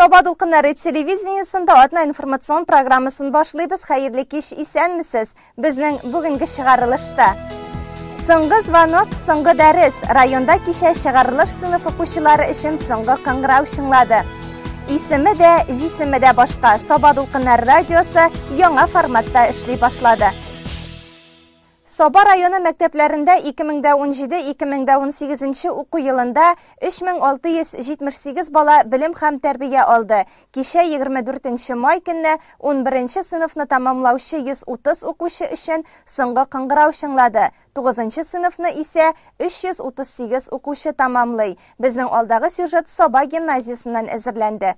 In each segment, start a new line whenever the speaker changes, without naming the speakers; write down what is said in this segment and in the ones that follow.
Саба дулкыннары телевидениесында атна информацион программасын башлыйбыз. Хәерле кич, исәнмесез. Безнең бүгенге чыгарылышта Соңгы звонок, соңгы дәрес. Районда кичә чыгарылыш сыйныф укучылары өчен соңгы кыңгырау чыңлады. Исеме дә, җисеме дә башка. Саба дулкыннары радиосы яңа форматта эшли башлады. Саба районы мәктәпләрендә 2017-2018 уку елында 3678 бала белем һәм тәрбия алды. Кичә 24 май көнне 11 сыйныфны тәмамлаучы 130 укучы өчен соңгы кыңгырау чыңлады. 9 сыйныфны исә 338 укучы тәмамлый. Безнең алдагы сюжет Саба гимназиясеннән әзерләнде.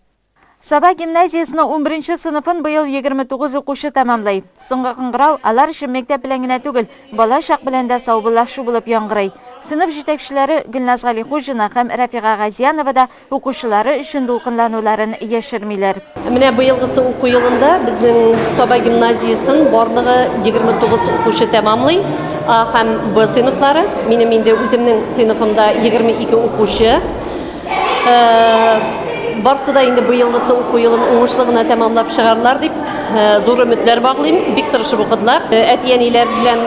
Саба гимназиясенең 11 сыйныфын быел 29 укучы тәмамлый. Соңгы кыңгырау алар өчен мәктәп белән генә түгел, бала чак белән дә саубуллашу булып яңгырый. Сыйныф җитәкчеләре Гөлназ Галихуҗина һәм Рафига Газиянова да укучылары өчен дулкынлануларын яшермиләр.
Менә быелгысы уку елында безнең Саба гимназиясен барлыгы 29 укучы тәмамлый. А һәм Б сыйныфлары. Минем инде үземнең сыйныфымда 22 укучы. Барсы да инде быелгысы уку елын уңышлы гына тәмамлап чыгарлар дип зур өметләр баглыйм. Бик тырышып укыдылар. Әти-әниләр белән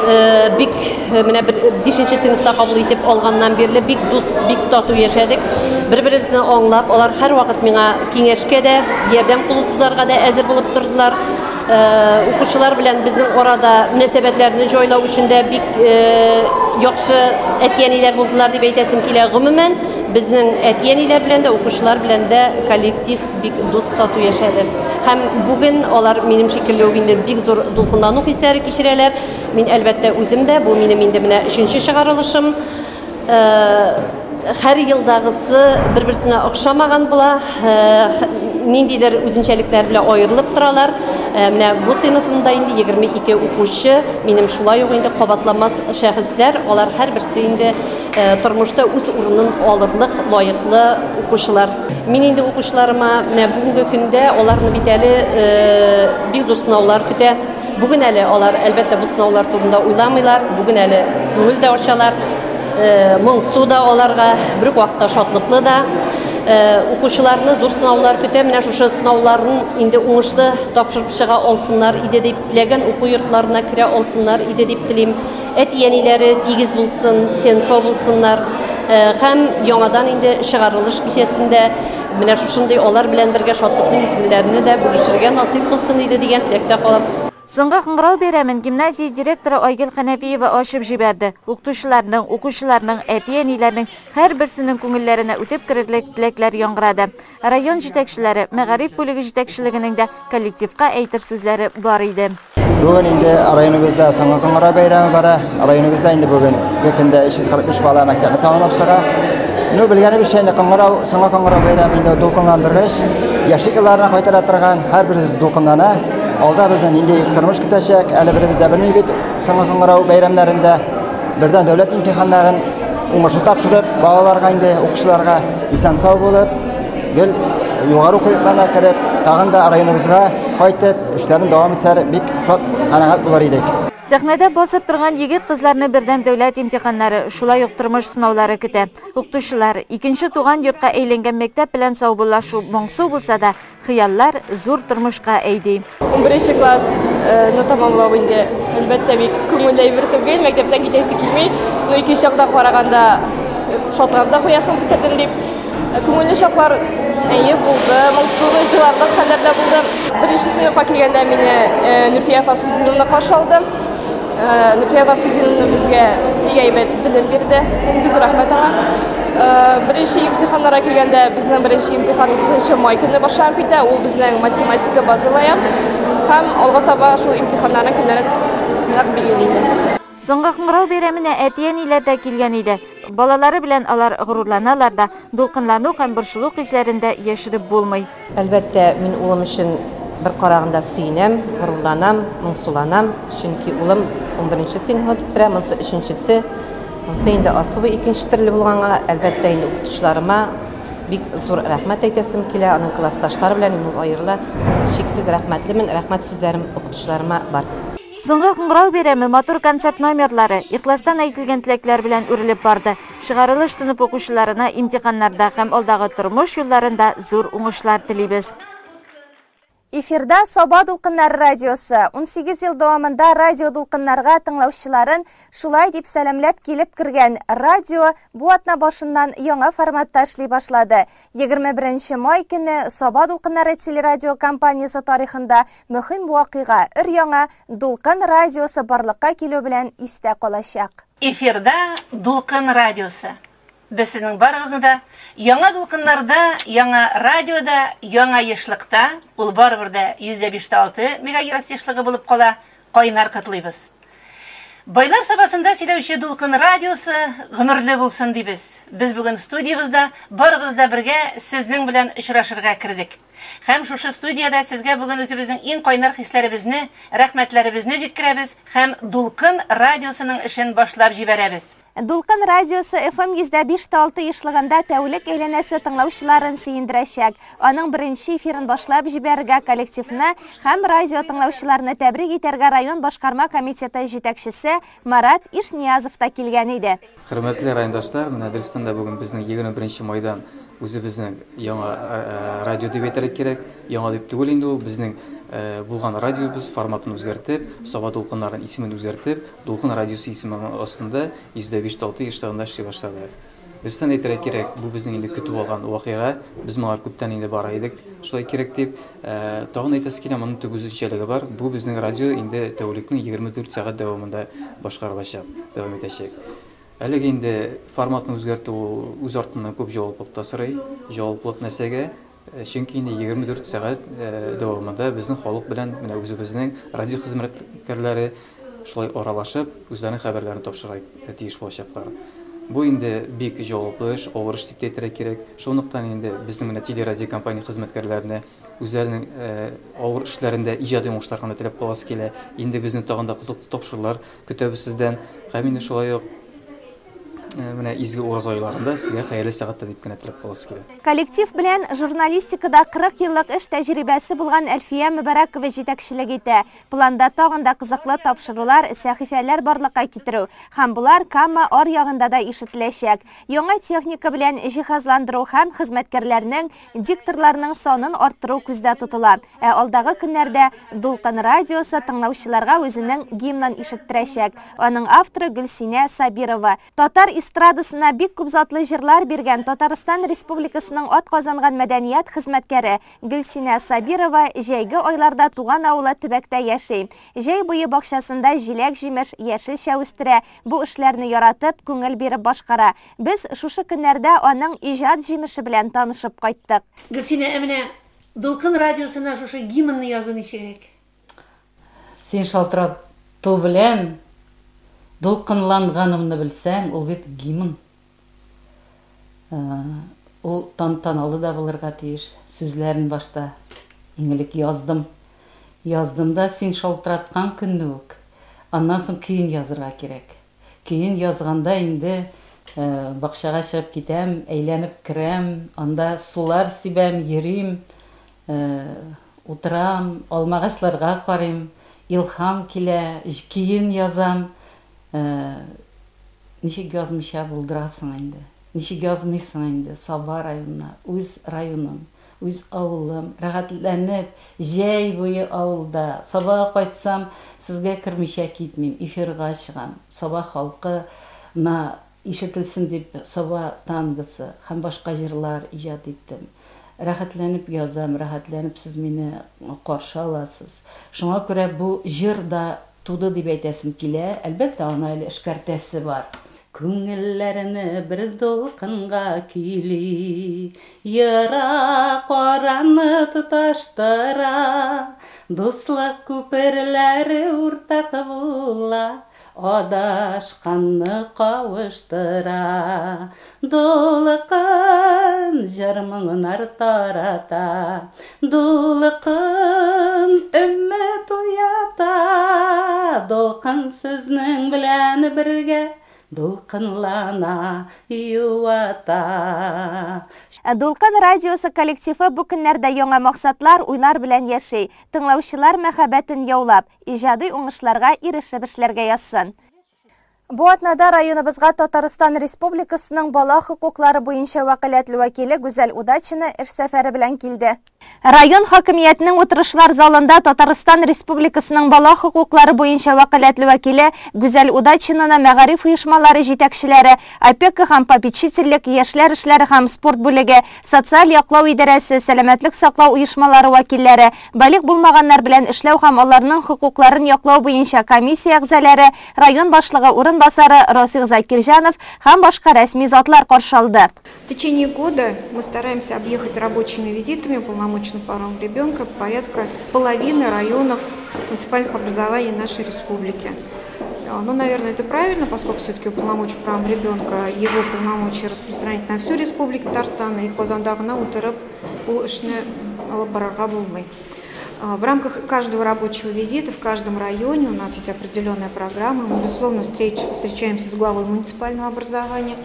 бик менә бер 5 сыйныфта кабул итеп алганнан бирле бик дус, бик тату яшәдек. Бер-беребезне аңлап, алар һәрвакыт миңа киңәшкә дә, ярдәм кулы сузарга да әзер булып тордылар. Укучылар белән безнең арада мөнәсәбәтләрне җайлау өчен дә бик яхшы әти-әниләр булдылар дип әйтәсем килә. Гомумән, безнең әти-әниләр белән дә, укучылар белән дә коллектив бик дус, тату яшәде. Һәм бүген алар минем шикелле үк инде бик зур дулкынлану хисләре кичерәләр. Мин әлбәттә үзем дә, бу минем инде менә 3нче чыгарылышым. Һәр елдагысы бер-берсенә охшамаган була, ниндидер үзенчәлекләр белән аерылып торалар. Менә бу сыйныфымда инде 22 укучы, минем шулай ук инде кабатламас шәхесләр, алар һәрберсе инде тормышта үз урынын алырлык лаеклы укучылар. Мин инде укучыларыма менә бүгенге көндә аларны бит әле бик зур сынаулар көтә. Бүген әле алар әлбәттә бу сынаулар турында уйламыйлар, бүген әле күңел дә ачалар. Моңсу да аларга, бер үк вакытта шатлыклы да. Укучыларны зур сынаулар көтә. Менә шушы сынауларын инде уңышлы тапшырып чыга алсыннар иде дип, теләгән уку йортларына керә алсыннар иде дип телим. Әти-әниләре тигез булсын, исән-сау булсыннар. Һәм яңадан инде чыгарылыш кичәсендә менә шушындый алар белән бергә шатлыклы мизгелләрне дә бүлешергә насыйп булсын иде дигән теләктә калам.
Соңгы кыңгырау бәйрәмен гимназия директоры Айгөл Хәнәфиева ачып җибәрде. Укытучыларның, укучыларның, әти-әниләрнең һәрберсенең күңелләренә үтеп керерлек теләкләр яңгырады. Район җитәкчеләре, мәгариф бүлеге җитәкчелегенең дә коллективка әйтер сүзләре бар иде.
Бүген инде районыбызда соңгы кыңгырау бәйрәме бара. Районыбызда инде бүген бу көндә 345 бала мәктәпне тәмамлап чыга. Ну, белгәнебезчә инде кыңгырау, соңгы кыңгырау бәйрәме инде дулкынландыргыч, яшьлек елларына кайтара торган, һәрберебез дулкынлана. Алда безне нинди тормыш көтәчәк, әле беребез дә белми бит. Соңгы кыңгырау бәйрәмнәрендә бердән дәүләт имтиханнарын уңышлы тапшырып, балаларга инде, укучыларга исән-сау булып, гел югары уку йортларына кереп, тагын да районыбызга кайтып, эшләрен дәвам итсәләр, бик шат, канәгать булыр идек.
Сәхнәдә басып торган егет-кызларны бердәм дәүләт имтиханнары, шулай ук тормыш сынаулары көтә. Укытучылар икенче туган йортка әйләнгән мәктәп белән саубуллашу моңсу булса да, хыяллар зур тормышка әйди.
11 классны тәмамлау инде, әлбәттә, бик күңелле әйбер түгел, мәктәптән китәсе килми. Но икенче яктан караганда шатланып та куясың бетердем дип. Күңелле чаклар әйе булды, моңсу җыларлык хәлләр дә булды. Беренче сыйныфка килгәндә мине Нурфия Фасхутдиновна каршы алды. Нурфия Фасхутдиновна безгә бик әйбәт белем бирде. Бик зур рәхмәт аңа. Беренче имтиханнарга килгәндә безнең беренче имтихан 30 май көне башланып китә. Ул безнең математика базовая. Һәм алга таба шул имтиханнарның көннәрен нәкъ билгели инде.
Соңгы кыңгырау бәйрәменә әти-әниләр дә килгән иде. Балалары белән алар горурланалар да, дулкынлану һәм борчылу хисләрен дә яшереп булмый.
Әлбәттә, мин улым өчен бер караганда сөенәм, горурланам, моңсуланам, чөнки улым 11 сыйныфны бетерә, монысы 3-нчесе. Монысы инде особый икенче төрле булганга, әлбәттә, инде укытучыларыма бик зур рәхмәт әйтәсем килә, аның классташлары белән мин аерыла чиксез рәхмәтлемен, рәхмәт сүзләрем укытучыларыма бар.
Соңгы кыңгырау бәйрәме матур концерт номерлары, ихластан әйтелгән теләкләр белән үрелеп барды. Чыгарылыш сыйныф укучыларына имтиханнарда һәм алдагы тормыш юлларында зур уңышлар телибез.
Эфирда Саба дулкыннары радиосы. 18 ел дәвамында радио дулкыннарга тыңлаучыларын шулай дип сәламләп килеп кергән радио бу атна башыннан яңа форматта эшли башлады. 21 май көне Саба дулкыннары телерадио компаниясе тарихында мөһим вакыйга өр-яңа Дулкын радиосы барлыкка килү белән истә калачак.
Эфирда Дулкын радиосы. Без сезнең барыгызны да яңа дулкыннарда, яңа радиода, яңа ешлыкта, ул барыбер дә 105.6 мегагерц ешлыгы булып кала, кайнар котлыйбыз. Байлар Сабасында сөйләүче Дулкын радиосы гомерле булсын дибез. Без бүген студиябызда барыбыз да бергә сезнең белән очрашырга кердек. Һәм шушы студиядә сезгә бүген үзебезнең иң кайнар хисләребезне, рәхмәтләребезне җиткерәбез һәм Дулкын радиосының эшен башлап җибәрәбез.
Дулкын радиосы FM 105.6 ешлыгында тәүлек әйләнәсе тыңлаучыларын сөендерәчәк. Аның беренче эфирын башлап җибәрергә коллективны һәм радио тыңлаучыларны тәбрик итәргә район башкарма комитеты җитәкчесе Марат Ишниязов та килгән иде.
Хөрмәтле райондашлар, менә дөрестән дә бүген безнең 21 майдан үзебезнең яңа радио дип әйтергә кирәк. Яңа дип түгел инде ул, безнең булган радиобыз форматын үзгәртеп, Саба дулкыннарының исемен үзгәртеп, Дулкын радиосы исеме астында 105.6 ешлыгында эшли башлады. Дөрестән әйтергә кирәк, бу безнең инде көтеп алган вакыйга. Без моңа күптән инде бара идек, шулай кирәк дип. Тагын әйтәсе килә, моның төп үзенчәлеге бар. Бу безнең радио инде тәүлекнең 24 сәгать дәвамында башкарылачак, дәвам итәчәк. Әлеге инде форматны үзгәртү үз артыннан күп җаваплылык та сорый. Җаваплылык нәрсәгә? Чөнки инде 24 сәгать дәвамында безнең халык белән менә үзебезнең радио хезмәткәрләре шулай аралашып, үзләренең хәбәрләрен тапшырырга тиеш булачаклар. Бу инде бик җаваплы эш, авыр эш дип тә әйтергә кирәк. Шунлыктан инде безнең менә телерадио компания хезмәткәрләренә үзләренең авыр эшләрендә иҗади уңышлар гына теләп каласы килә. Инде безнең тагын да кызыклы тапшырулар көтәбез сездән. Һәм инде шулай ук менә изге ураза айларында сезгә хәерле сәгатьтә дип кенә теләп каласы килә.
Коллектив белән журналистикада 40 еллык эш тәҗрибәсе булган Әлфия Мөбарәкова җитәкчелек итә. Планда тагын да кызыклы тапшырулар, сәхифәләр барлыкка китерү һәм булар Кама аръягында да ишетеләчәк. Яңа техника белән җиһазландыру һәм хезмәткәрләрнең, дикторларның санын арттыру күздә тотыла. Ә алдагы көннәрдә Дулкын радиосы тыңлаучыларга үзенең гимнын ишеттерәчәк. Аның авторы Гөлсинә Сабирова. Татар эстрадасына бик күп затлы җырлар биргән Татарстан Республикасының атказанган мәдәният хезмәткәре Гөлсинә Сабирова җәйге айларда туган авылы төбәктә яши. Җәй буе бакчасында җиләк-җимеш, яшелчә үстерә. Бу эшләрне яратып, күңел биреп башкара. Без шушы көннәрдә аның иҗат җимеше белән танышып кайттык.
Гөлсинә, ә менә Дулкын радиосына шушы гимнны язу ничегрәк?
Син шалтырату белән дулкынланганымны белсәң, ул бит гимн. Ул тантаналы да булырга тиеш. Сүзләрен башта иң элек яздым. Яздым да син шалтыраткан көнне үк. Аннан соң көен язырга кирәк. Көен язганда инде бакчага чыгып китәм, әйләнеп керәм, анда сулар сибәм, йөрим, утырам, алмагачларга карыйм, илһам килә, көен язам. Ничек язмыйча булдырасың инде? Ничек язмыйсың инде? Саба районына, үз районым, үз авылым, рәхәтләнеп, җәй буе авылда. Сабага кайтсам, сезгә кермичә китмим, эфирга чыгам. Саба халкына ишетелсен дип Саба тангосы һәм башка җырлар иҗат иттем. Рәхәтләнеп язам, рәхәтләнеп сез мине каршы аласыз. Шуңа күрә бу җыр да туды дип әйтәсем килә. Әлбәттә, аны әле эшкәртәсе бар. Күңелләрне бер дулкынга көйли, ерак араны тоташтыра, дуслык күперләре уртак була, адашканны кавыштыра. Дулкын җыр моңнар тарата, дулкын өмет уята, дулкын сезнең белән бергә Дулкынлана, юата.
Дулкын радиосы коллективы бу көннәрдә яңа максатлар, уйлар белән яши. Тыңлаучылар мәхәббәтен яулап, иҗади уңышларга ирешеп эшләргә язсын. Бу атнада районыбызга Татарстан Республикасының бала хокуклары буенча вәкаләтле вәкиле Гүзәл Удачина эш сәфәре белән килде. Район хакимиятенең утырышлар залында Татарстан Республикасының бала хокуклары буенча вәкаләтле вәкиле Гүзәл Удачинаны мәгариф оешмалары җитәкчеләре, опека һәм попечительлек, яшьләр эшләре һәм спорт бүлеге, социаль яклау идарәсе, сәламәтлек саклау оешмалары вәкилләре, балигъ булмаганнар белән эшләү һәм аларның хокукларын яклау буенча комиссия әгъзалары, район башлыгы урынбасары Расих Закирҗанов һәм башка рәсми затлар каршы алды.
В течение года мы стараемся объехать рабочими визитами уполномоченных по правам ребенка порядка половины районов муниципальных образований нашей республики. Ну, наверное, это правильно, поскольку все-таки уполномоченный по правам ребенка, его полномочия распространять на всю республику Татарстан, и Казанда гына утырып ул эшне алып барырга булмый. В рамках каждого рабочего визита в каждом районе у нас есть определенная программа. Мы, безусловно, встречаемся с главой муниципального образования,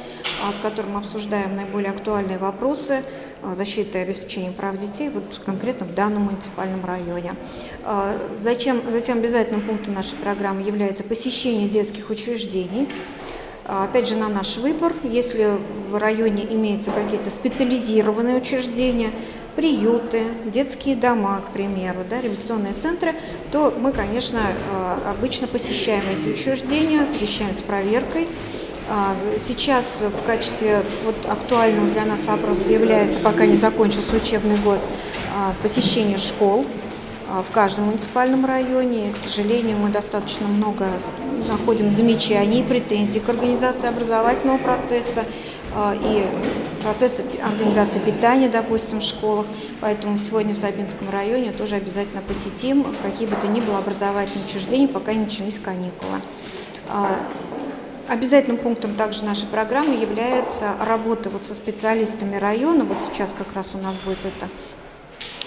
с которым обсуждаем наиболее актуальные вопросы защиты и обеспечения прав детей вот конкретно в данном муниципальном районе. Затем обязательным пунктом нашей программы является посещение детских учреждений. Опять же, на наш выбор, если в районе имеются какие-то специализированные учреждения, приюты, детские дома, к примеру, да, реабилитационные центры, то мы, конечно, обычно посещаем эти учреждения, посещаем с проверкой. Сейчас в качестве вот актуального для нас вопроса является, пока не закончился учебный год, посещение школ в каждом муниципальном районе. И, к сожалению, мы достаточно много находим замечаний, претензий к организации образовательного процесса и процесса организации питания, допустим, в школах. Поэтому сегодня в Сабинском районе тоже обязательно посетим какие бы то ни было образовательные учреждения, пока не начались каникулы. Обязательным пунктом также нашей программы является работа вот со специалистами района. Вот сейчас как раз у нас будет это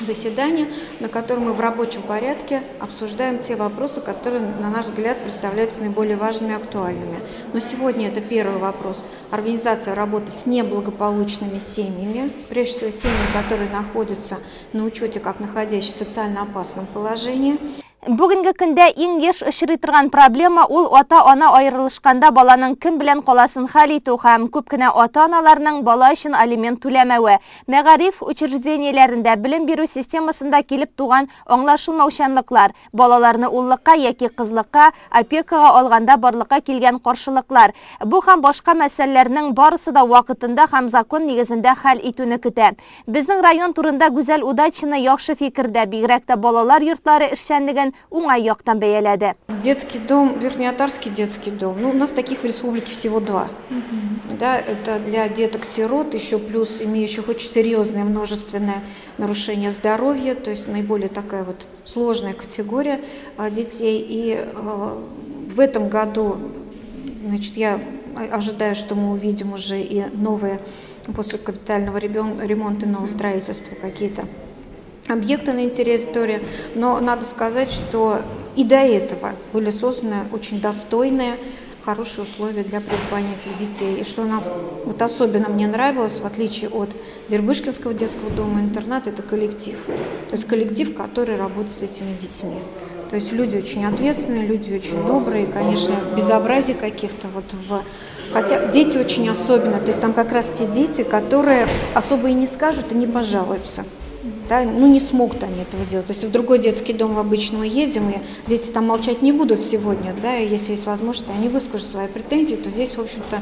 заседание, на котором мы в рабочем порядке обсуждаем те вопросы, которые, на наш взгляд, представляются наиболее важными и актуальными. Но сегодня это первый вопрос – организация работы с неблагополучными семьями, прежде всего семьи, которые находятся на учете как находящиеся в социально опасном положении.
Бүгенге көндә иң еш очрый торган проблема ул ата-ана аерылышканда баланың кем белән каласын хәл итү һәм күп кенә ата-аналарның бала өчен алимент түләмәве. Мәгариф учреждениеләрендә белем бирү системасында килеп туган аңлашылмаучанлыклар, балаларны уллыкка яки кызлыкка, опекага алганда барлыкка килгән каршылыклар. Бу һәм башка мәсьәләләрнең барысы да вакытында һәм закон нигезендә хәл итүне көтә. Безнең район турында Гүзәл Удачина яхшы фикердә, бигрәк тә балалар йортлары эшчәнлеген уңай яктан бәяләде.
Детский дом, Верхнеатарский детский дом. Ну, у нас таких в республике всего два. Да, это для деток-сирот, еще плюс имеющих очень серьезное множественное нарушение здоровья, то есть наиболее такая вот сложная категория детей. И в этом году, значит, я ожидаю, что мы увидим уже и новые после капитального ремонта, нового строительства какие-то объекты на территории, но надо сказать, что и до этого были созданы очень достойные, хорошие условия для пребывания этих детей. И что нам вот особенно мне нравилось, в отличие от Дербышкинского детского дома-интерната, это коллектив. То есть коллектив, который работает с этими детьми. То есть люди очень ответственные, люди очень добрые, конечно, безобразий каких-то вот в... Хотя дети очень особенные, то есть там как раз те дети, которые особо и не скажут, и не пожалуются. Да, ну не смогут они этого делать. Если в другой детский дом в обычный мы едем, и дети там молчать не будут сегодня, да, и если есть возможность, они выскажут свои претензии, то здесь, в общем-то,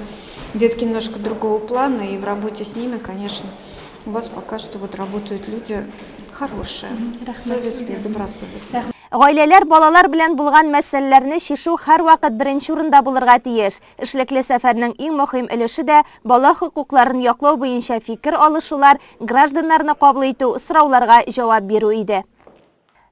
детки немножко другого плана, и в работе с ними, конечно, у вас пока что вот работают люди хорошие, совестные, добросовестные.
Гаиләләр балалар белән булган мәсьәләләрне чишү һәрвакыт беренче урында булырга тиеш. Эшлекле сәфәрнең иң мөһим өлеше дә бала хокукларын яклау буенча фикер алышулар, гражданнарны кабул итү, сорауларга җавап бирү иде.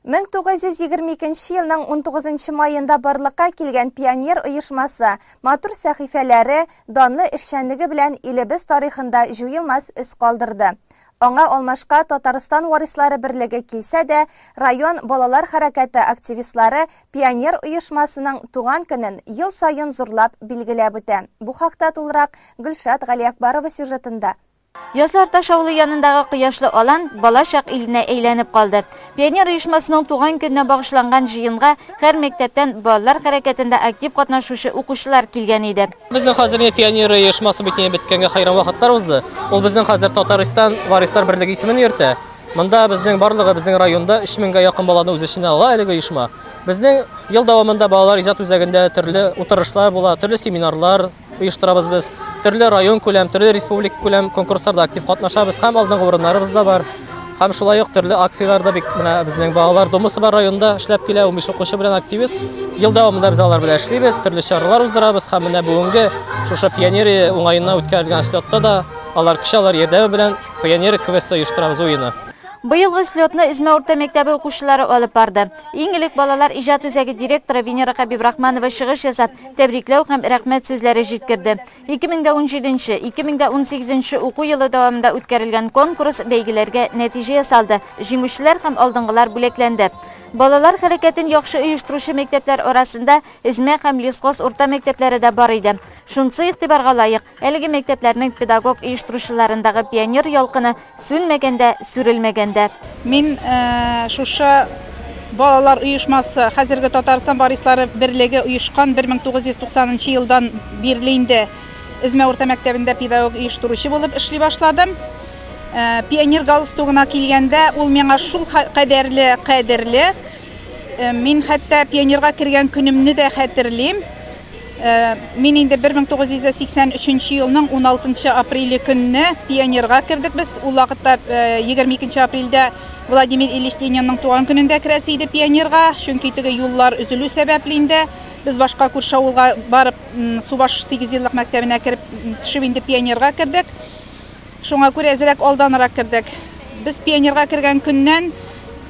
1922 елның 19 маенда барлыкка килгән Пионер оешмасы матур сәхифәләре, данлы эшчәнлеге белән илебез тарихында җуелмас эз калдырды. Аңа алмашка Татарстан варислары берлеге килсә дә, район балалар хәрәкәте активистлары Пионер оешмасының туган көнен ел саен зурлап билгеләп үтә. Бу хакта тулырак Гөлшат Галиәкбарова сюжетында.
Язлы Арташ авылы янындагы кояшлы алан балачак иленә әйләнеп калды. Пионер оешмасының туган көненә багышланган җыенга һәр мәктәптән балалар хәрәкәтендә актив катнашучы укучылар килгән иде.
Безнең хәзерге пионер оешмасы бит инде беткәнгә хәйран вакытлар узды. Ул безнең хәзер Татарстан варислар берлеге исемен йөртә. Монда безнең барлыгы безнең районда 3000гә якын баланы үз эченә ала әлеге оешма. Безнең ел дәвамында балалар иҗат үзәгендә төрле утырышлар була, төрле семинарлар оештырабыз без. Төрле район күләм, төрле республика күләм конкурсларда актив катнашабыз һәм алдынгы урыннарыбыз да бар. Һәм шулай ук төрле акцияләрдә бик менә безнең балалар думасы бар районда эшләп килә, 15 укучы белән активист. Ел дәвамында без алар белән эшлибез, төрле чаралар уздырабыз һәм менә бүгенге шушы пионерия уңаена үткәрелгән слетта да алар кеше алар ярдәме белән пионер квесты оештырабыз уены.
Быелгы слетны Эзмә урта мәктәбе укучылары алып барды. Иң элек балалар иҗат үзәге директоры Венера Хәбибрахманова чыгыш ясап, тәбрикләү һәм рәхмәт сүзләре җиткерде. 2017-2018 уку елы дәвамында үткәрелгән конкурс бәйгеләргә нәтиҗә ясалды. Җиңүчеләр һәм алдынгылар бүләкләнде. Балалар хәрәкәтен яхшы оештыручы мәктәпләр арасында Эзмә һәм Лесхоз урта мәктәпләре дә бар иде. Шунысы игътибарга лаек, әлеге мәктәпләрнең педагог оештыручыларындагы пионер ялкыны сүнмәгәндә, сүрелмәгәндә.
Мин шушы балалар оешмасы, хәзерге Татарстан варислары берлеге оешкан 1990 елдан бирле инде Эзмә урта мәктәбендә педагог оештыручы булып эшли башладым. Пионер галстугына килгәндә, ул миңа шул кадәрле кадерле. Мин хәтта пионерга кергән көнемне дә хәтерлим. Мин инде 1983 елның 16 апреле көнне пионерга кердек без. Ул вакытта 22 апрельдә Владимир Ильич Ленинның туган көнендә керәсе иде пионерга, чөнки теге юллар өзелү сәбәпле инде без башка күрше авылга барып Субаш 8 еллык мәктәбенә кереп төшеп инде пионерга кердек. Шуңа күрә әзрәк алданрак кердек. Без пионерга кергән көннән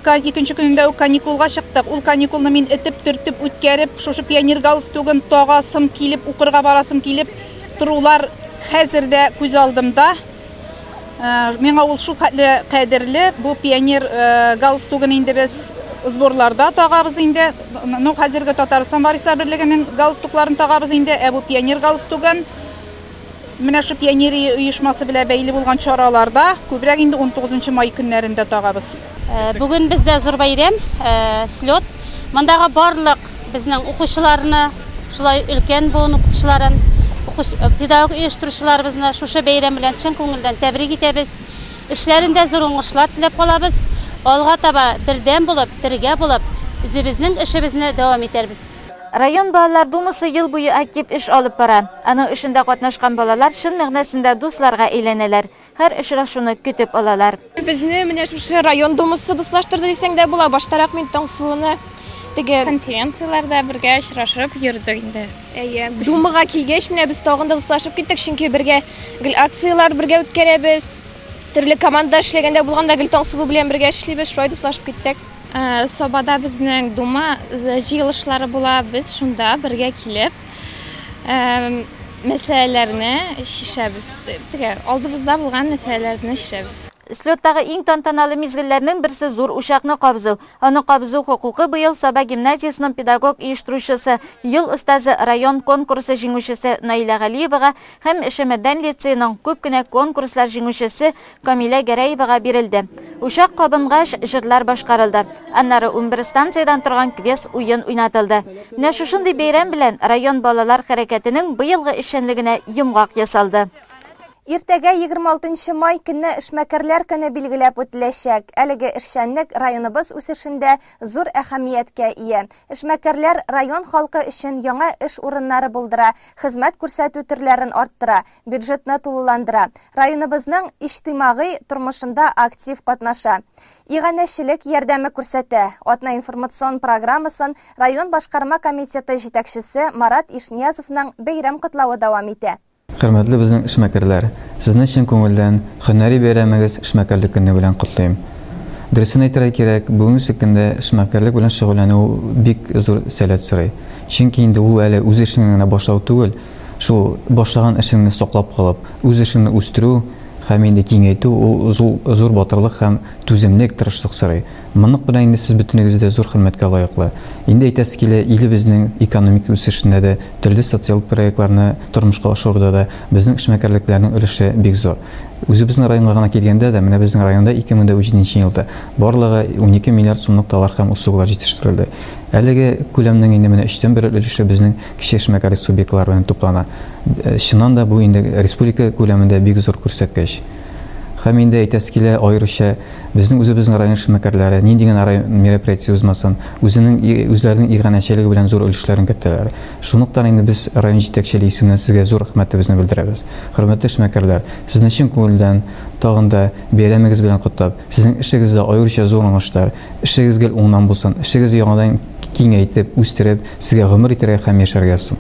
икенче көнендә үк каникулга чыктык. Ул каникулны мин этеп, төртеп, үткәреп, шушы пионер галстугын тагасым килеп, укырга барасым килеп торулар хәзер дә күз алдымда. Миңа ул шул хәтле кадерле. Бу пионер галстугын инде без сборларда тагабыз инде. Ну, хәзерге Татарстан варислар берлегенең галстукларын тагабыз инде. Ә бу пионер галстугын менә шу пионерия оешмасы белән бәйле булган чараларда күбрәк инде 19 май көннәрендә тагабыз.
Бүген бездә зур бәйрәм, слет. Мондагы барлык безнең укучыларны, шулай өлкән буын укытучыларын, педагог оештыручыларыбызны шушы бәйрәм белән чын күңелдән тәбрик итәбез. Эшләрендә зур уңышлар теләп калабыз. Алга таба бердәм булып, бергә булып, үзебезнең эшебезне дәвам итәрбез.
Район балалар думасы ел буе актив эш алып бара. Аның эшендә катнашкан балалар чын мәгънәсендә дусларга әйләнәләр. Һәр очрашуны көтеп алалар.
Безне менә шушы район думасы дуслаштырды дисәң дә була. Баштарак мин Таңсылуны теге
конференцияләрдә бергә очрашып йөрдек инде.
Әйе, думага килгәч менә без тагын да дуслашып киттек, чөнки бергә гел акцияләр бергә үткәрәбез. Төрле команда эшләгәндә булганда гел Таңсылу белән бергә эшлибез, шулай дуслашып киттек.
Сабада безнең дума җыелышлары була, без шунда бергә килеп мәсьәләләрне чишәбез. Теге алдыбызда булган мәсьәләләрне чишәбез.
Слеттагы иң тантаналы мизгелләрнең берсе зур учакны кабызу. Аны кабызу хокукы быел Саба гимназиясының педагог оештыручысы, ел остазы район конкурсы җиңүчесе Наилә Галиевага һәм Шәмәрдән лицееның күп кенә конкурслар җиңүчесе Камилә Гәрәевага бирелде. Учак кабынгач җырлар башкарылды. Аннары 11 станциядән торган квест уен уйнатылды. Менә шушындый бәйрәм белән район балалар хәрәкәтенең быелгы эшчәнлегенә йомгак ясалды.
Иртәгә 26 май көнне эшмәкәрләр көне билгеләп үтеләчәк. Әлеге эшчәнлек районыбыз үсешендә зур әһәмияткә ия. Эшмәкәрләр район халкы өчен яңа эш урыннары булдыра, хезмәт күрсәтү төрләрен арттыра, бюджетны тулыландыра. Районыбызның иҗтимагый тормышында актив катнаша. Иганәчелек ярдәме күрсәтә. Атна информацион программасын район башкарма комитеты җитәкчесе Марат Ишниязовның бәйрәм котлавы дәвам итә.
Хөрмәтле безнең эшмәкәрләр, сезне чын күңелдән һөнәри бәйрәмегез эшмәкәрлек көне белән котлыйм. Дөресен әйтергә кирәк, бүгенге көндә эшмәкәрлек белән шөгыльләнү бик зур сәләт сорый. Чөнки инде ул әле үз эшеңне генә башлау түгел, шул башлаган эшеңне саклап калып, үз эшеңне үстерү һәм инде киңәйтү ул зур батырлык һәм түземлек, тырышлык сорый. Монык белән инде сез бөтенегез дә зур хөрмәткә лаеклы. Инде әйтәсе килә, илебезнең экономик үсешендә дә, төрле социаль проектларны тормышка ашыруда да безнең эшмәкәрлекләрнең өлеше бик зур. Үзебезнең районга гына килгәндә дә, менә безнең районда 2017 елда барлыгы 12 миллиард сумлык товар һәм услугалар җитештерелде. Әлеге күләмнең инде менә өчтән бер өлеше безнең кече эшмәкәрлек субъектлары белән туплана. Чыннан да бу инде республика күләмендә бик зур күрсәткеч. Һәм инде әйтәсе килә, аеруча безнең үзебезнең район эшмәкәрләре нинди генә район мероприятие узмасын, үзенең үзләренең иганәчелеге белән зур өлешләрен кертәләр. Шунлыктан инде без район җитәкчелеге исеменнән сезгә зур рәхмәтебезне белдерәбез. Хөрмәтле эшмәкәрләр, сезне чын күңелдән тагын да бәйрәмегез белән котлап, сезнең эшегездә аеруча зур уңышлар, эшегез гел уңнан булсын, эшегез яңадан киңәйтеп, үстереп, сезгә гомер итәргә һәм яшәргә язсын.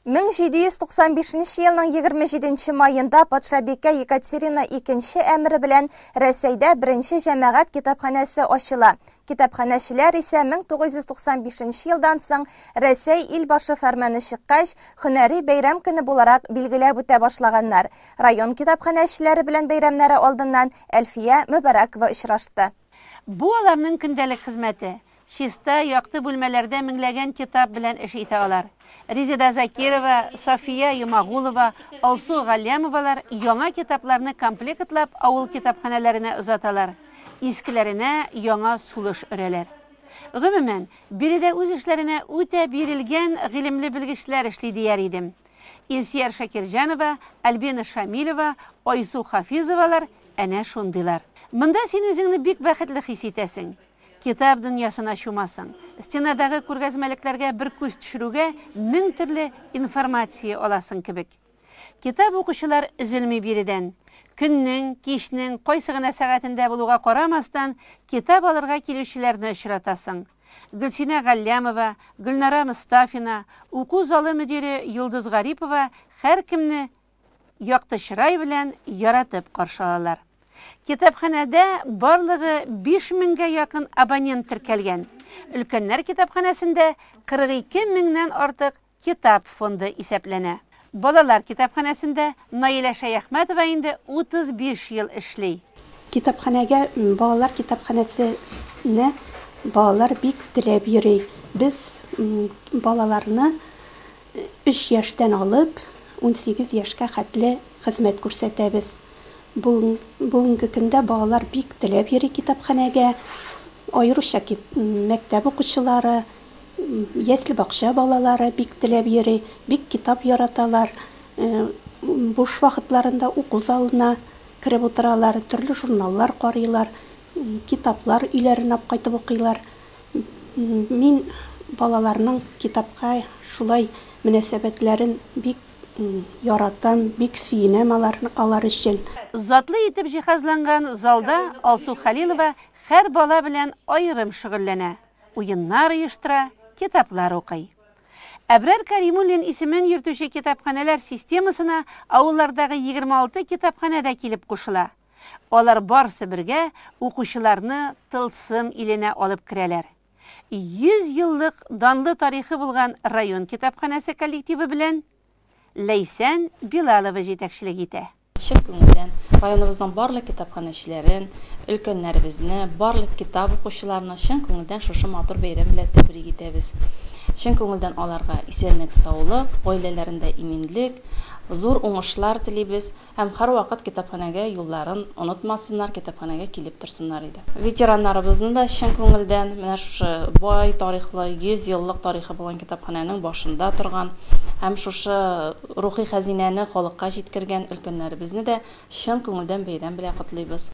1795 нче елның 27 нче маенда патшабикә Екатерина II әмере белән Рәсәйдә беренче җәмәгать китапханәсе ачыла. Китапханәчеләр исә 1995 нче елдан соң Рәсәй Илбашы фәрманы чыккач, һөнәри бәйрәм көне буларак билгеләп үтә башлаганнар. Район китапханәчеләре белән бәйрәмнәре алдыннан Әлфия Мөбарәкова очрашты.
Бу аларның көндәлек хезмәте. Чиста, якты бүлмәләрдә меңләгән китап белән эш итә алар. Резеда Закирова, София Йомагулова, Алсу Галләмовалар яңа китапларны комплектлап авыл китапханәләренә озаталар, искеләренә яңа сулыш өрәләр. Гомумән, биредә үз эшләренә үтә бирелгән гыйлемле белгечләр эшли дияр идем. Илсөяр Шакирҗанова, Альбина Шамилева, Айсу Хафизовалар әнә шундыйлар. Монда син үзеңне бик бәхетле хис итәсең. Китап дөньясына чумасың. Стенадагы күргәзмәлекләргә бер күз төшерүгә мең төрле информация аласың кебек. Китап укучылар өзелми биредән. Көннең, кичнең кайсы гына сәгатендә булуга карамастан, китап алырга килүчеләрне очратасың. Гөлсинә Галләмова, Гөлнара Мостафина, уку залы мөдире Йолдыз Гарипова һәркемне якты чырай белән яратып каршы алалар. Китапханәдә барлыгы 5 меңгә якын абонент теркәлгән. Өлкәннәр китапханәсендә 42 меңнән артык китап фонды исәпләнә. Балалар китапханәсендә Наилә Шәяхмәтова инде 35 ел эшли.
Китапханәгә, балалар китапханәсенә балалар бик теләп йөри. Без балаларны өч яшьтән алып 18 яшькә хәтле хезмәт күрсәтәбез. Бүгенге көндә балалар бик теләп йөри китапханәгә. Аеруча мәктәп укучылары, ясле-бакча балалары бик теләп йөри, бик китап яраталар. Буш вакытларында уку залына кереп утыралар, төрле журналлар карыйлар, китаплар өйләренә алып кайтып укыйлар. Мин балаларның китапка шулай мөнәсәбәтләрен бик яратам, бик сөенәм алар өчен.
Затлы итеп җиһазланган залда Алсу Хәлилова һәр бала белән аерым шөгыльләнә, уеннар оештыра, китаплар укый. Әбрар Кәримуллин исемен йөртүче китапханәләр системасына авыллардагы 26 китапханә дә килеп кушыла. Алар барсы бергә укучыларны тылсым иленә алып керәләр. 100 еллык данлы тарихы булган район китапханәсе коллективы белән Ләйсән Билалова җитәкчелек итә.
Чын күңелдән районыбызның барлык китапханәчеләрен, өлкәннәребезне, барлык китап укучыларны чын күңелдән шушы матур бәйрәм белән тәбрик итәбез. Чын күңелдән аларга исәнлек-саулык, гаиләләрендә иминлек, зур уңышлар телибез һәм һәрвакыт китапханәгә юлларын онытмасыннар, китапханәгә килеп торсыннар иде. Ветераннарыбызны да чын күңелдән менә шушы бай тарихлы, 100 еллык тарихы булган китапханәнең башында торган һәм шушы рухи хәзинәне халыкка җиткергән өлкәннәребезне дә чын күңелдән бәйрәм белән котлыйбыз.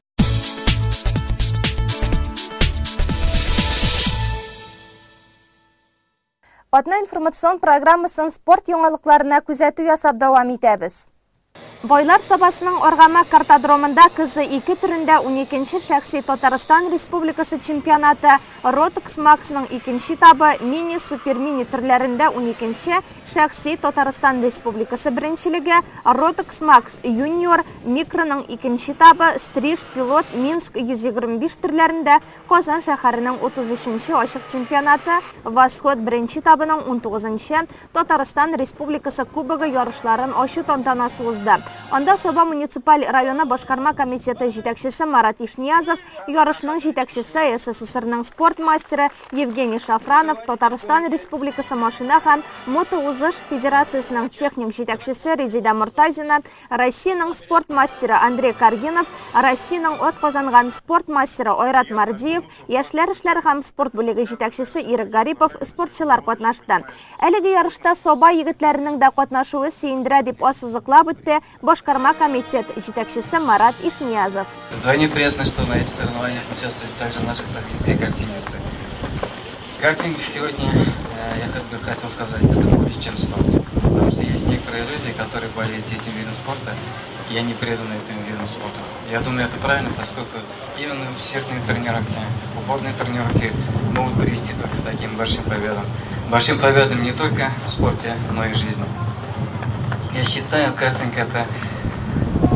Атна информацион программасын спорт яңалыкларына күзәтү ясап дәвам итәбез. Байлар Сабасының Аргамак картодромында КЗ-2 төрендә уникенче шәхси Татарстан Республикасы чемпионаты Ротекс Максның икенче этабы мини-супермини төрләрендә уникенче Шәхси Татарстан Республикасы беренчелеге, Rotax Max Junior, Микроның икенче этабы, Стриж, Пилот, Минск 125 төрләрендә Казан шәһәренең 33 нче ачык чемпионаты, Восход беренче этабының 19 нчы Татарстан Республикасы Кубогы ярышларын ачу тантанасы узды. Анда Саба муниципаль районы башкарма комитеты җитәкчесе Марат Ишниязов, ярышның җитәкчесе, СССРның спорт мастеры Евгений Шафранов, Татарстан Республикасы машина һәм мотоузыш федерациясенең техник җитәкчесе Резеда Мортазина, Россиянең спорт мастеры Андрей Каргинов, Россиянең атказанган спорт мастеры Айрат Мардиев, яшьләр эшләре һәм спорт бүлеге җитәкчесе Ирек Гарипов, спортчылар катнашты. Әлеге ярышта Саба егетләренең дә катнашуы сөендерә, дип ассызыклап үтте башкарма комитет җитәкчесе Марат Ишниязов.
Вдвойне приятно, что на этих соревнованиях участвуют также наши сабинские картинисты. Картинг сегодня, я как бы хотел сказать, это больше, чем спорт. Потому что есть некоторые люди, которые болеют этим видом спорта, и они преданы этому виду спорта. Я думаю, это правильно, поскольку именно усердные тренировки, упорные тренировки могут привести только к таким большим победам. Большим победам не только в спорте, но и в жизни. Я считаю, картинг это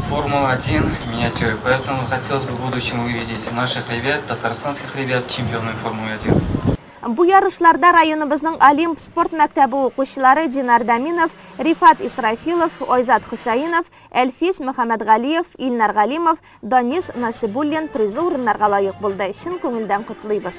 Формула-1 в миниатюре, поэтому хотелось бы в будущем увидеть наших ребят, татарстанских ребят, чемпионами Формулы-1.
Бу ярышларда районыбызның Олимп спорт мәктәбе укучылары Динар Даминов, Рифат Исрафилов, Айзат Хөсәенов, Әлфис Мөхәммәтгалиев, Илнар Галимов, Данис Насибуллин призлы урыннарга лаек булды. Чын күңелдән котлыйбыз.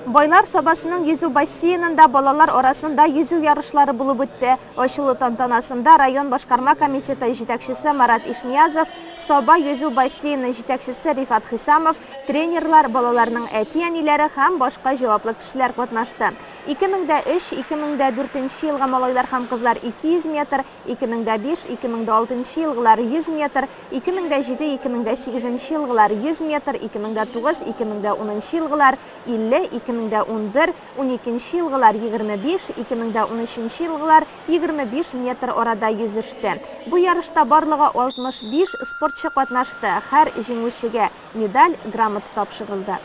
Байлар Сабасының йөзү бассейнында балалар арасында йөзү ярышлары булып үтте. Ачылу тантанасында район башкарма комитеты җитәкчесе Марат Ишниязов, Саба йөзү бассейны җитәкчесе Рифат Хисамов, тренерлар, балаларның әти-әниләре һәм башка җаваплы кешеләр катнашты. 2003-2004 елгы малайлар һәм кызлар 200 метр, 2005-2006 елгылар 100 метр, 2007-2008 елгылар 100 метр, 2009-2010 елгылар 50, 2011, 12 елгылар 25, 2013 елгылар 25 метр арада йөзеште. Бу ярышта барлыгы 65 спортчы катнашты. Һәр җиңүчегә медаль, грамота тапшырылды.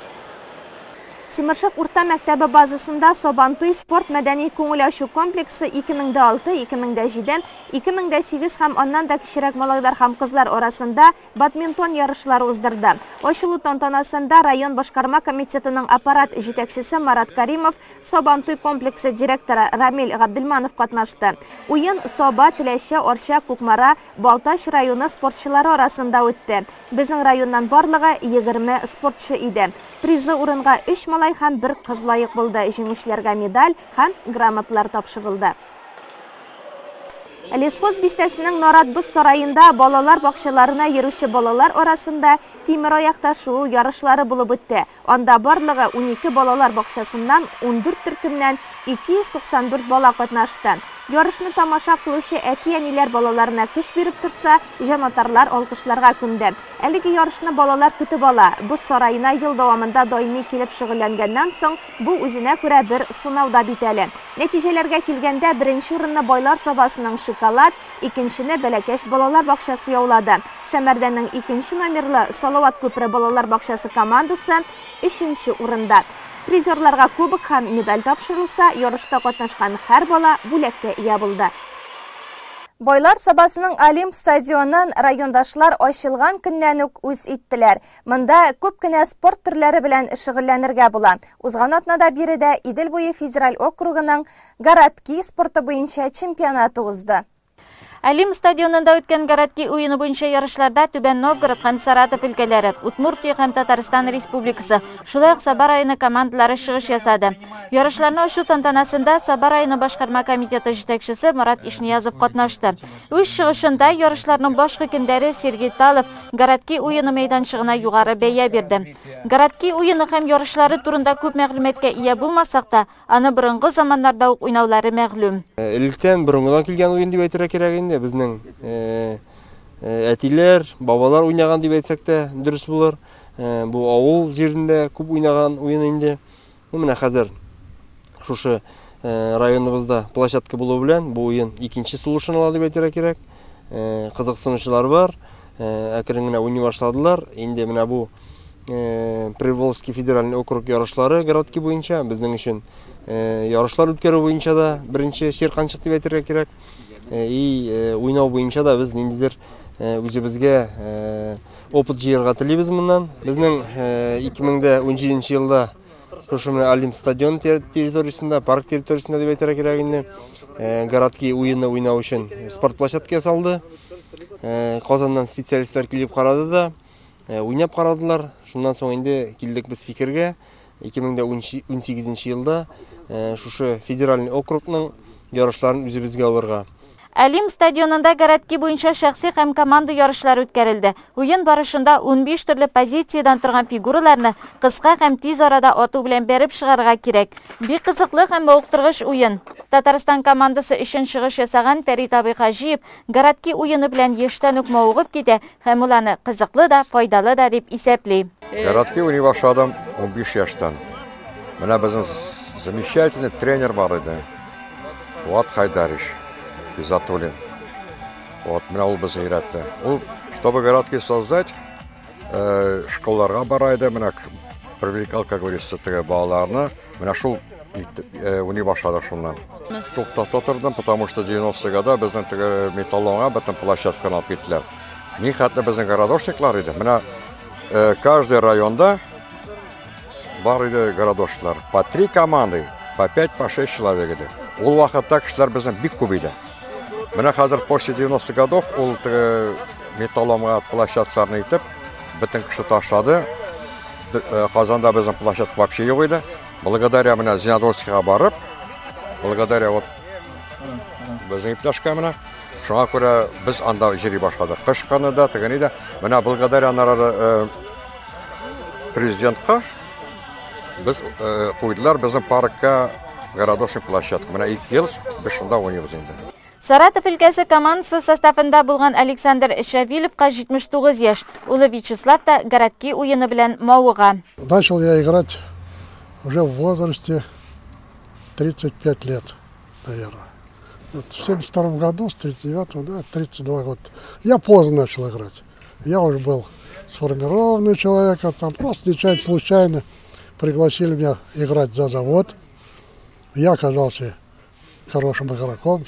Тимершык урта мәктәбе базасында Сабантуй спорт мәдәни күңел ачу комплексы 2006, 2007, 2008 һәм аннан да кечерәк малайлар һәм кызлар арасында бадминтон ярышлары уздырды. Ачылу тантанасында район башкарма комитетының аппарат җитәкчесе Марат Каримов, Сабантуй комплексы директоры Рамил Габделманов катнашты. Уен Саба, Теләче, Арча, Кукмара, Балтач районы спортчылары арасында үтте. Безнең районнан барлыгы 20 спортчы иде. Призлы урынга 3 малай һәм бер кыз лаек булды. Җиңүчеләргә медаль һәм грамоталар тапшырылды. Лесхоз бистәсенең Нарат боз сараенда балалар бакчаларына йөрүче балалар арасында тимер аякта шуу ярышлары булып үтте. Анда барлыгы 12 балалар бакчасыннан 14 төркемнән 294 бала катнашты. Ярышны тамаша кылучы әти-әниләр балаларына көч биреп торса, җанатарлар алкышларга күмде. Әлеге ярышны балалар көтеп ала. Боз сараена ел дәвамында даими килеп шөгыльләнгәннән соң, бу үзенә күрә бер сынау да бит әле. Нәтиҗәләргә килгәндә, беренче урынны Байлар Сабасының Шоколад, икенчене Бәләкәч балалар бакчасы яулады. Шәмәрдәннең икенче номерлы Салават күпере балалар бакчасы командасы өченче урында. Призерларга кубок һәм медаль тапшырылса, ярышта катнашкан һәр бала бүләккә ия булды. Байлар Сабасының Олимп стадионын райондашлар ачылган көннән үк үз иттеләр. Монда күп кенә спорт төрләре белән шөгыльләнергә була. Узган атнада биредә Идел буе федераль округының городки спорты буенча чемпионаты узды.
Олимп стадионында үткән городки уены буенча ярышларда Түбән Новгород һәм Саратов өлкәләре, Удмуртия һәм Татарстан Республикасы, шулай ук Саба районы командалары чыгыш ясады. Ярышларны ачу тантанасында Саба районы башкарма комитеты җитәкчесе Марат Ишниязов катнашты. Үз чыгышында ярышларның баш хөкемдары Сергей Талов городки уены мәйданчыгына югары бәя бирде. Городки уены һәм ярышлары турында күп мәгълүматка ия булмасак та, аны борынгы заманнарда ук уйнаулары мәгълүм.
Электән борынгыдан килгән уен дип әйтергә кирәк инде. Безнең әтиләр, бабалар уйнаган дип әйтсәк тә дөрес булыр. Бу авыл җирендә күп уйнаган уен инде. Бу менә хәзер шушы районыбызда площадка булу белән бу уен икенче сулышын ала дип әйтергә кирәк. Кызыксынучылар бар, әкрен генә уйный башладылар. Инде менә бу Приволжский федеральный округ ярышлары городки буенча безнең өчен Ярышлар үткәрү буенча да беренче чирканчык дип әйтергә кирәк. И уйнау буенча да без ниндидер үзебезгә опыт җыярга телибез моннан. Безнең 2017 елда шушы менә Олимп стадион территориясендә, парк территориясендә дип әйтергә кирәк инде, городки уены уйнау өчен спорт площадка ясалды. Казаннан специалистлар килеп карады да, уйнап карадылар. Шуннан соң инде килдек без фикергә. 2018 елда шушы федеральный округның ярышларын үзебезгә алырга.
Олимп стадионында городки буенча шәхси һәм команда ярышлары үткәрелде. Уен барышында 15 төрле позициядән торган фигураларны кыска һәм тиз арада ату белән бәреп чыгарга кирәк. Бик кызыклы һәм мавыктыргыч уен. Татарстан командасы өчен чыгыш ясаган Фәрит абый Хаҗиев городки уены белән яшьтән үк мавыгып китә һәм ул аны кызыклы да, файдалы да дип исәпли.
Городки уйный башладым 15 яшьтән. Менә безнең замечательный тренер бар иде. Фуат Хайдарич Изатуллин. Вот, менә ул безне өйрәтте. Ул, чтобы городки создать, школаларга бара иде, менә привлекал, как говорится, теге балаларны. Менә шул уйный башладык шуннан. Туктап тордым, потому что 90-е года безнең теге металлоломга бөтен площадканы алып киттеләр. Ни хәтле безнең городошниклар иде. Менә каждый районда бар иде городошниклар. По три команды, по 5, по 6 человек иде. Ул вакытта кешеләр безнең бик күп иде. Менә хәзер после 90-х годов ул теге металлоломга площадкаларны итеп, бөтен кеше ташлады. Казанда безнең площадка вообще юк иде. Благодаря менә Зеленодольскийга барып, благодаря вот безнең иптәшкә менә, шуңа күрә без анда йөри башладык. Кыш көне дә, тегене дә. Менә благодаря аннары президентка без куйдылар безнең паркка городошный площадка. Менә 2 ел без шунда уйныйбыз инде.
Саратов өлкәсе командасы составында булган Александр Шавиловка 79 яшь. Улы Вячеслав та городки уены белән мавыга.
Начал я играть уже в возрасте 35 лет, наверное. Вот в 72 году, с 39-го, да, 32 года. Я поздно начал играть. Я уже был сформированный человек, а там просто нечаянно, случайно пригласили меня играть за завод. Я оказался хорошим игроком,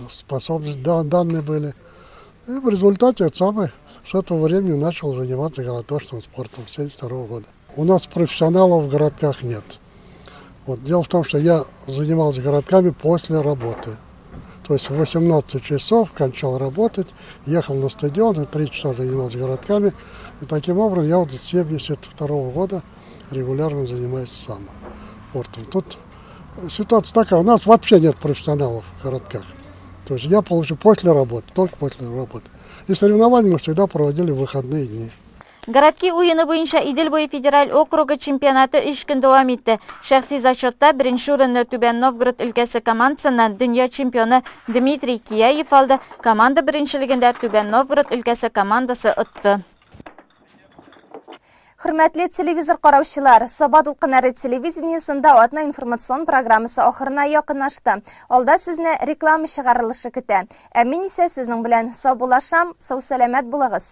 способности данные были. И в результате с этого времени начал заниматься городошным спортом с 72 года. У нас профессионалов в городках нет. Вот. Дело в том, что я занимался городками после работы. То есть в 18 часов кончал работать, ехал на стадион, и 3 часа занимался городками. И таким образом я вот с 72 года регулярно занимаюсь сам спортом. Тут ситуация такая, у нас вообще нет профессионалов в городках. То есть я получу после работы, только после работы. И соревнования мы всегда проводили в выходные дни.
Городки уены буенча Идел буе федераль округы чемпионаты 3 көн дәвам итте. Шәхси зачетта беренче урынны Түбән Новгород өлкәсе командасыннан дөнья чемпионы Дмитрий Кияев алды. Команда беренчелегендә Түбән Новгород өлкәсе командасы отты.
Хөрмәтле телевизор караучылар, Саба дулкыннары телевидениесендә атна информацион программасы ахырына якынлашты. Алда сезне реклама чыгарылышы көтә. Ә мин исә сезнең белән саубуллашам, сау-сәламәт булыгыз.